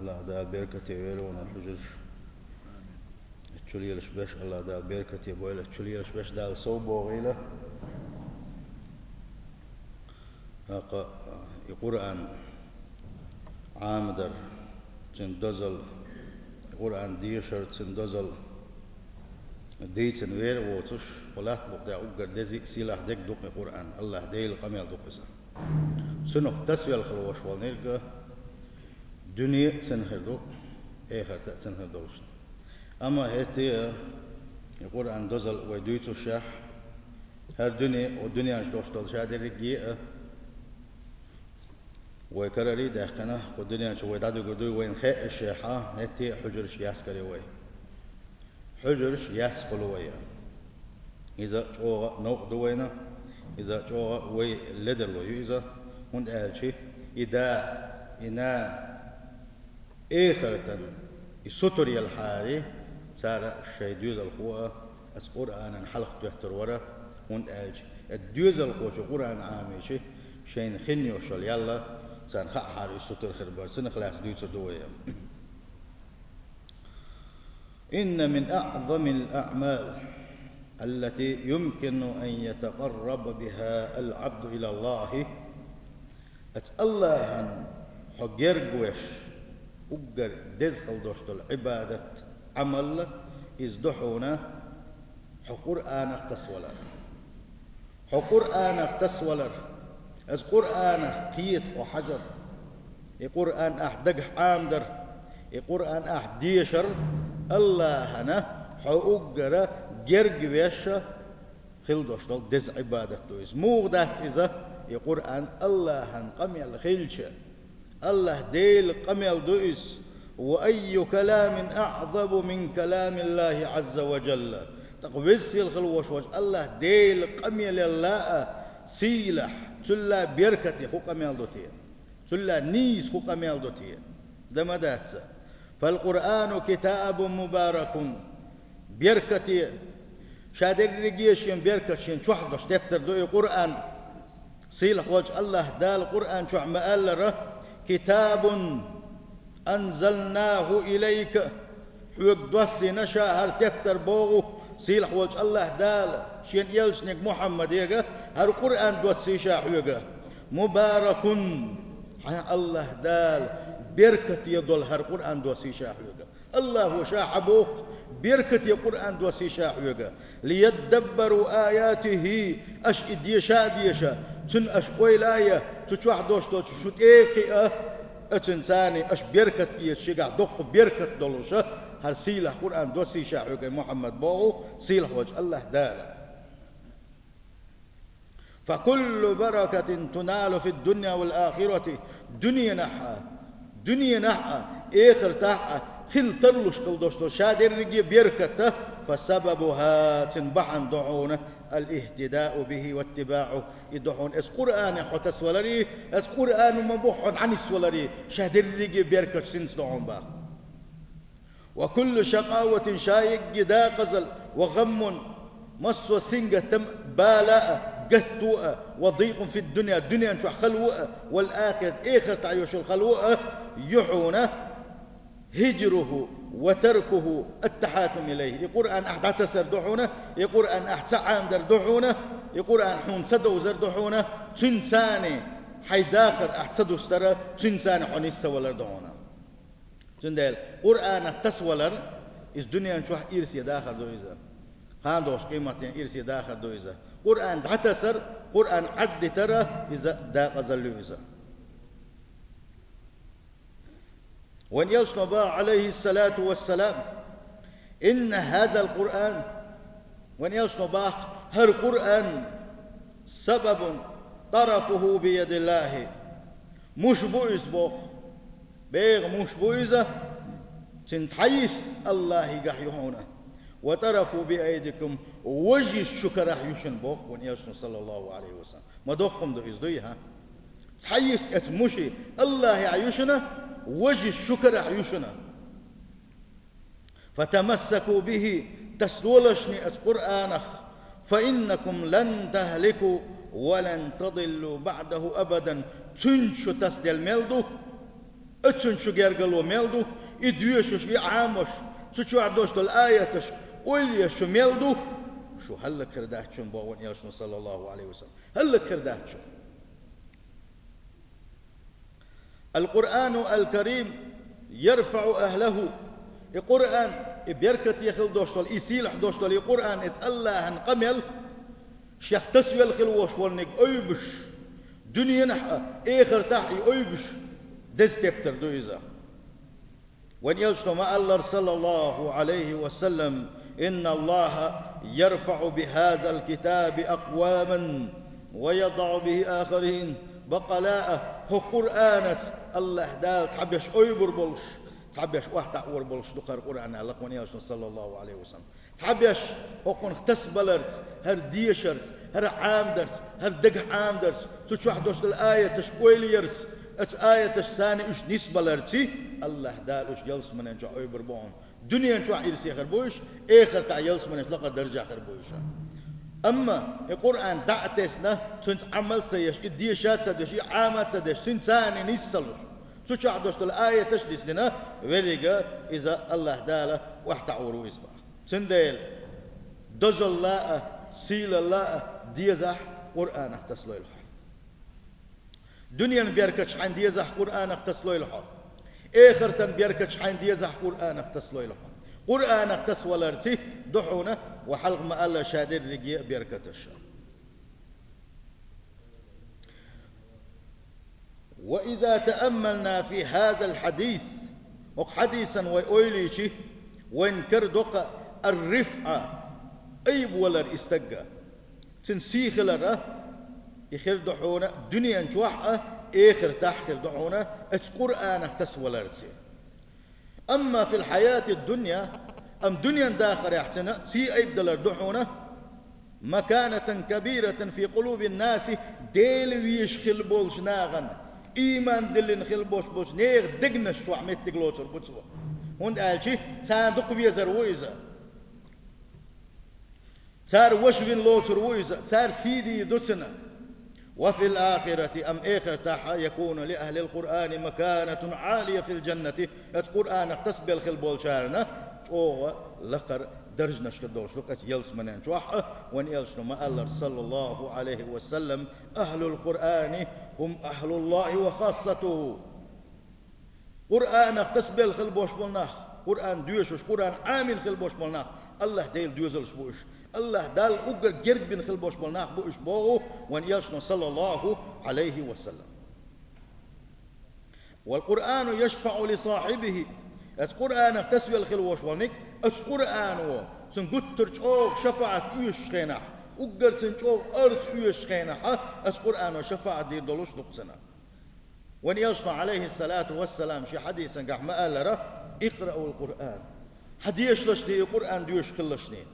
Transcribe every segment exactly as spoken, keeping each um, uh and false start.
АллахӀ Дала беркате йойла хьуна хьужараш. Чу лелаш берш АллахӀ Дала беркате бойла, чу лелаш берш Дала сов бохийла. ТӀаккха и Къуръан Ӏамадар, цун дозал, и Къуръан дешар, цун дозал дийцина вер а воцуш, кху латта букъа тӀехь уггар деза а, сийлахь а дерг ду-кх и Къуръан, АллахӀ Делан къамел ду-кх иза. Цунах тасавелла хила волуш волниг а дуьне а цунна хир ду, эхарт а цунна хир долуш ду. Амма хӀетте а и Къуръан дозал вай дуьйцушехь, хӀара дуьне а, дуьнен чу долуш долу ша дерриге а вай караре а даьккхина, кху дуьнен чу вай дӀадуьгур дуй, вайна хаьа шехьа, хӀетте а хьуьжарш яскаре вай. Хьуьжарш яьсса хуьлу вай. Иза чӀогӀа а новкъа ду вайна, иза чӀогӀа а вай ледарло ю иза, хӀунда аьлча и да, и нана эхартан и сутара елхьара, цара шайн доьзалхо а оцу Къуръанан хьалха тоьттур вара, хӀунда аьлча и доьзалхочо Къуръан Ӏамийча, шайна хин йолуш йолу ял царна хаахьара и сутара хир бара, цунах лаьцна дуьйцур ду вай. إن من أعظم الأعمال التي يمكن أن يتقرب بها العبد إلى الله. Оцу АллахӀана хьо герга веш, уггар деза хила долуш долу Ӏибадат, Ӏамал, иза ду хьуна хьо Къуръанах тасавалар. Хьо Къуръанах тасавалар, оцу Къуръанах кхета хьо хьажар, и Къуръан ахь дагахь Ӏамадар, и Къуръан ахь дешар АллахӀана хьо уггара герга веш хила долуш долу деза Ӏибадат ду иза. Муха дац иза, и Къуръан АллахӀан къамел хилча, АллахӀ Делан къамел ду иза. وأي كلام أعظم من كلام الله عز وجل. ТӀаккха веза-сийлахь хила волуш волчу АллахӀ Делан къамелал а сийлахь, цул а беркате хӀун къамел ду те? Цул а нийса хӀун къамел ду те? Дан ма дац. فالقرآن كتاب مبارك. Беркате, ша дерриге а шен беркат шен чохь долуш тептар ду и Къуръан. Сийлахь волчу АллахӀ Дала Къуръан чохь ма-аллара: كتاب أنزلناه إليك. Хьоьга доссийна ша хӀара тептар, боху сийлахь волчу АллахӀ Дала шен элчаниг Мухьаммадега, хӀара Къуръан доссийна ша хьоьга. مبارك. Хьан АллахӀ Дала беркате долу хӀара Къуръан доссийна ша хьоьга. АллахӀа ша хьан боху, беркате Къуръан доссийна ша хьоьга. ليدبروا آياته. Аша и деша а деша, цуьнан аша ойла а я, цу чохь долуш долчу шу тӀе а кхиа, а цуьнан царна аша беркат эца, шигахь доккха беркат долуша, хӀара сийлахь Къуръан доссийна ша хьоьга, Мухьаммад, боху сийлахь волчу АллахӀ Дала. فكل بركة تنال في الدنيا والآخرة. Дуьненахь а, дуьненахь а, эхартахь а хила тарлуш хила долуш долу ша дерриге беркат а, فسببها, цуьнан бахьана ду хьуна, الاهتداء به واتباعه. И ду хьуна эс Къуръанах хьо тасаваларе, эс Къуръано ма боххьо дӀанисваларе, ша дерриге беркат синца ду хьуна баха. وكل شقاوة, ша йигги дакъазал, وغم, массо а сингаттам, бала а, гатто а, وضيق في الدنيا, дуьнен чохь хало а, والآخرة, эхартахь йолуш йолу хало а, ю хьуна, هجره وتركه التحاكم إليه. И Къуръан ахь дӀатасар ду хьуна, и Къуръан ахь ца Ӏамадар ду хьуна, и Къуръан хьуна ца довзар ду хьуна, цуьнан царна хьайн дахар ахь ца дустара, цуьнан царна хьо нисса валар ду хьуна. Цундела Къуръанах тасавалар, иза дуьнен чохь ирсе дахар ду иза. Кхана долуш къематдийнахь ирсе дахар ду иза. Къуръан дӀатасар, Къуръан Ӏаддитара, иза дакъазалла ю иза. Вайн элчано баха, عليه الصلاة والسلام: إن هذا القرآن, вайн элчано баха, хӀара Къуръан, سبب طرفه بيد الله. Муш бу иза боху. БегӀа муш бу иза, цуьнан цхьа йист АллахӀигахь ю хьуна. وطرفه بأيديكم, важа йист шун карахь ю шуна боху вайн элчано, саллаллаху Ӏалайхи ва саллам. Ма доккха-м ду иза, дуй, хьа? Цхьа йист эцу муши АллахӀехь ю шуна, важа йист шун карахь ю шуна. فتمسكوا به, тасадолаш шуна эцу Къуръанах, فإنكم لن تهلكوا ولن تضلوا بعده أبدا. Цуьнца шу тасаделла мел ду, Оцун шу гергарло мел ду, и доьшуш, и Ӏамош, цу чохь дош долу аяташ ойла еш шу мел ду, шу хӀаллакьхир дац шуна боху вайн элчано, саллаллаху Ӏалайхи ва саллам. ХӀаллакьхир дац шуна. Ал-Къуръану ал-Карим ярфаӀу ахлаху. И Къуръан, и беркате хила дош долу, и сийлахь дош долу, и Къуръан, иза Аллахьан къамел, шех тасвелла хила волуш волниг ойбуш, дуьненахь а, эхартахь а и ойбуш деза тептар ду иза. Вайн элчано ма-аллара, саллаллаху Ӏалайхи ва саллам: «Инна Аллаха ярфаӀу бихазал китаби акъваман ва ядаӀу бихи ахарин». Бакъалла а, хӀокху Къуръанаца Аллахь Дала цхьаберш ойбур болуш, цхьаберш охьатаӀор болуш ду хӀара Къуръан, аьлла вайн элчано, саллаллаху Ӏалайхи ва саллам. Цхьаберш хӀокхунах тасабаларца, хӀара дешарца, хӀара Ӏамадарца, хӀара дагахь Ӏамадарца, цу чохь дош долу аяташ ойла ярца, оцу аяташца уьш нисбаларца, Аллахь Дала уьш ялсаманин чохь ойбур бу хьуна. Дуьнен чохь ирсе хир бу уьш, эхартахь ялсаманин чохь лакхара даржехь хир бу уьш. Амма и Къуръан дӀа а тесна, цуьнца Ӏамал а ца еш, и деша а ца деш, и Ӏама а ца деш, цуьнца нис ца луш, цу чохь дош долу аяташ а дисдина, веррига иза Аллахь Дала охьатаӀор ву иза боху. Цундела дозалла а, сийлалла а дезахь, Къуръанах тасалойла хьо. Дуьненан беркаташ хьайна дезахь, Къуръанах тасалойла хьо. Эхартан беркаташ хьайна дезахь, Къуръанах тасалойла хьо. Къуръанах тасаваларца ду хьуна вай хьалха ма-аллара ша дерриге а беркаташ. وإذا تأملنا في هذا الحديث, хӀокху хьадисан вай ойла йича, вайна карадо-кх ар-рифӀа, айбавалар и стагга. Цуьнан сий хилар а, и хир ду хьуна дуьнен чохь а, эхартахь а хир ду хьуна оцу Къуръанах тасаваларца. أما في الحياة الدنيا, амма дуьнен дахарехь цуьнан сий айбадалар ду хьуна, مكانة كبيرة في قلوب الناس, Дела везаш хилла болчу нахана, ийман диллина хилла болуш болчу нехан дегнаш чохь меттиг лоцур бу цо. ХӀунда аьлча царна дукха везар ву иза. Цара ваша вина лоцур ву иза, цара сий дийр ду цуьнан. وفي الآخرة, амма эхартахь а, يكون لأهل القرآن مكانة عالية في الجنة, оцу Къуръанах тасабелла хилла болчарна чӀогӀа лакхара даржанаш хир долуш ду оцу ялсаманин чохь а, вайн элчано ма-аллара, саллаллаху Ӏалайхи ва саллам: أهل القرآن هم أهل الله وخاصته. Къуръанах тасабелла хила болуш болу нах, Къуръан доьшуш, Къуръан Ӏамийна хила болуш болу нах, Аллахь Делан доьзалш бу уьш. Аллахь Далла уггар герга бина хила болуш болу нах бу уьш, боху вайн элчано, саллаллаху Ӏалайхи ва саллам. والقرآن يشفع لصاحبه. Оцу Къуръанах тасавелла хила волуш волниг, оцу Къуръано цунна гуттар а чӀогӀа шапаӀат оьшучу хенахь, уггар цунна чӀогӀа орца оьшучу хенахь а, оцу Къуръано шапаӀат дийр долуш ду-кх цунна. Вайн элчано, Ӏалайхи ссалату вассалам, шен хьадисангахь ма-аллара: اقرأوا القرآن. Хьан дешалаш де и Къуръан доьшуш хилалаш де.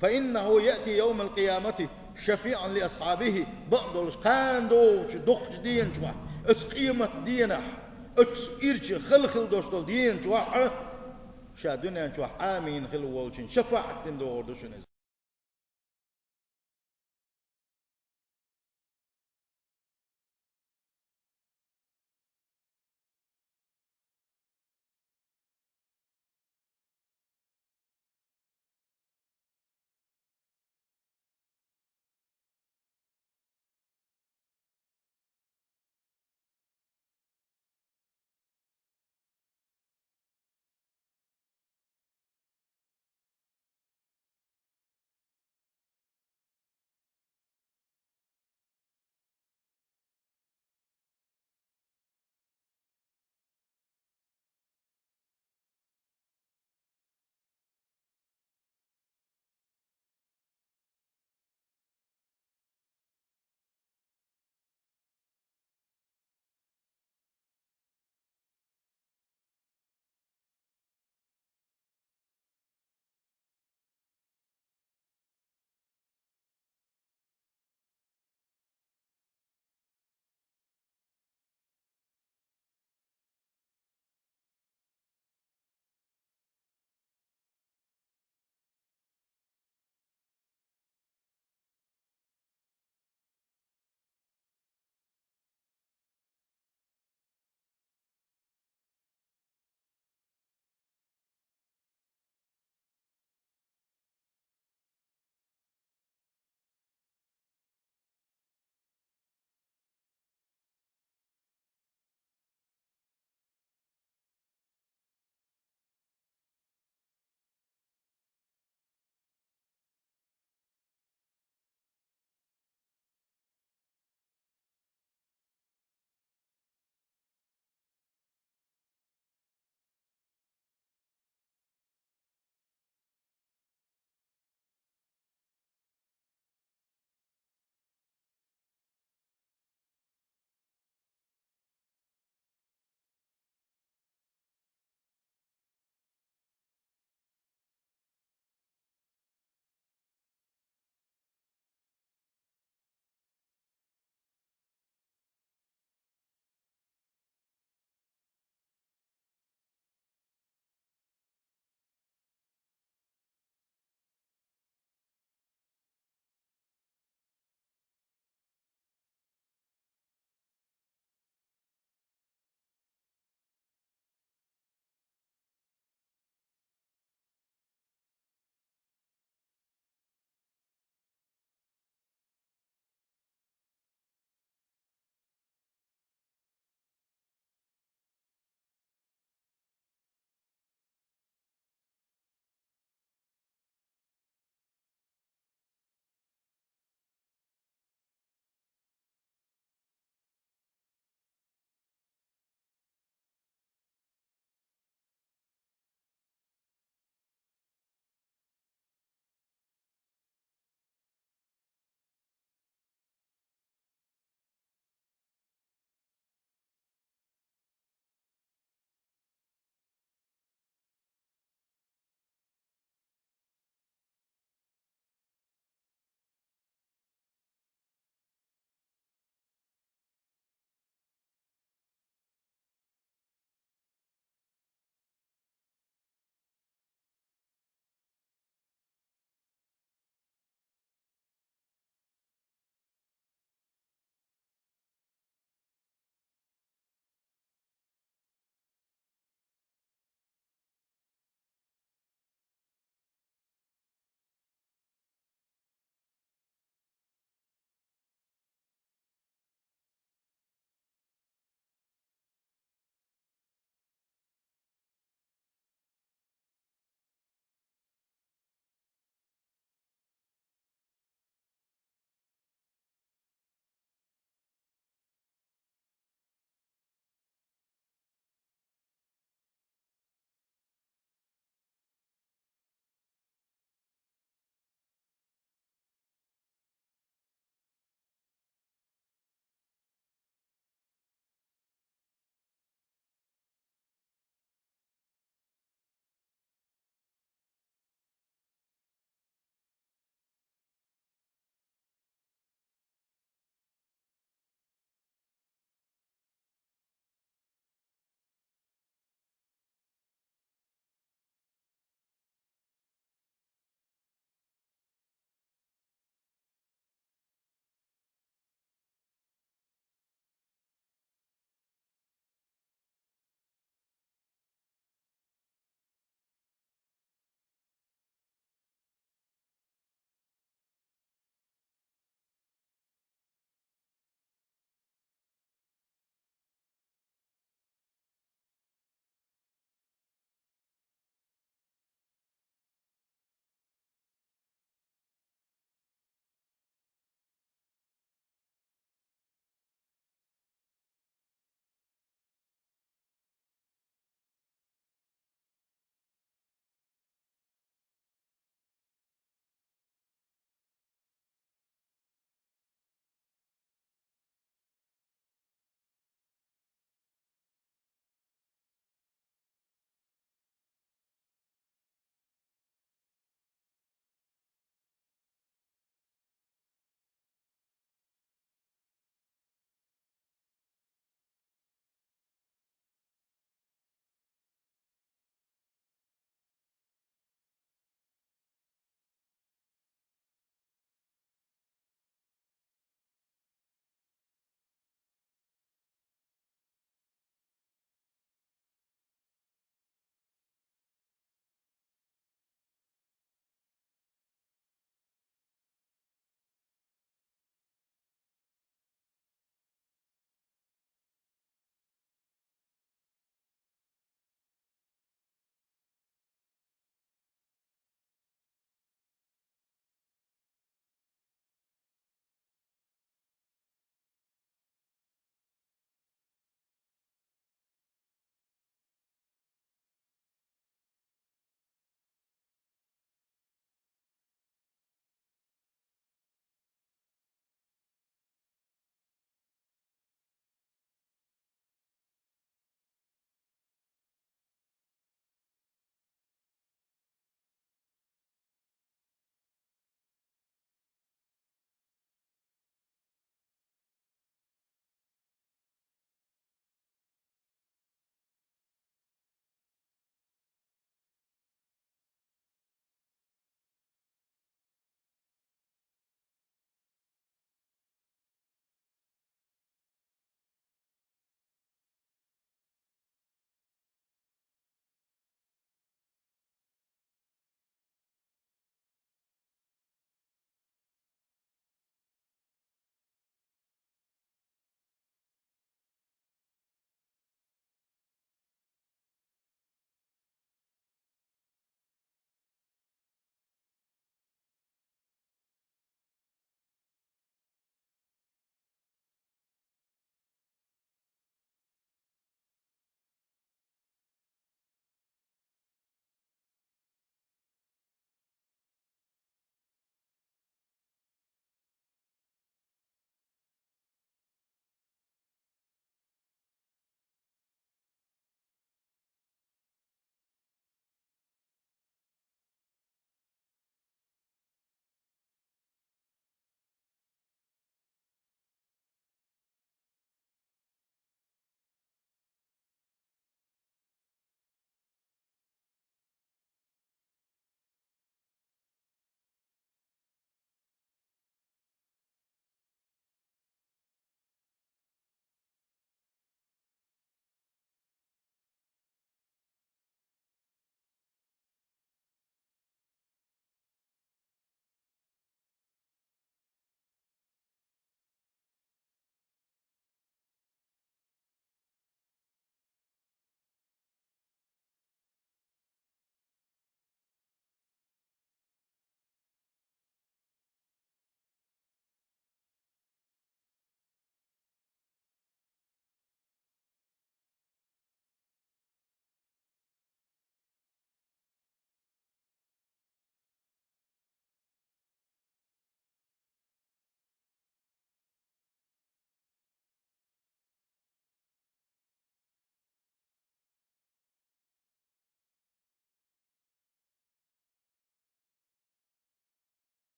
فإنه يأتي يوم القيامة شفيعا لأصحابه. Бакъдолуш кхана догӀучу доккхачу дена чохь, оцу къемат дийнахь, оцу ирча хала хила долуш долу дена чохь а, ша дуьнен чохь Ӏамийна хила волчун шапаӀат дина догӀур ду шуна иза.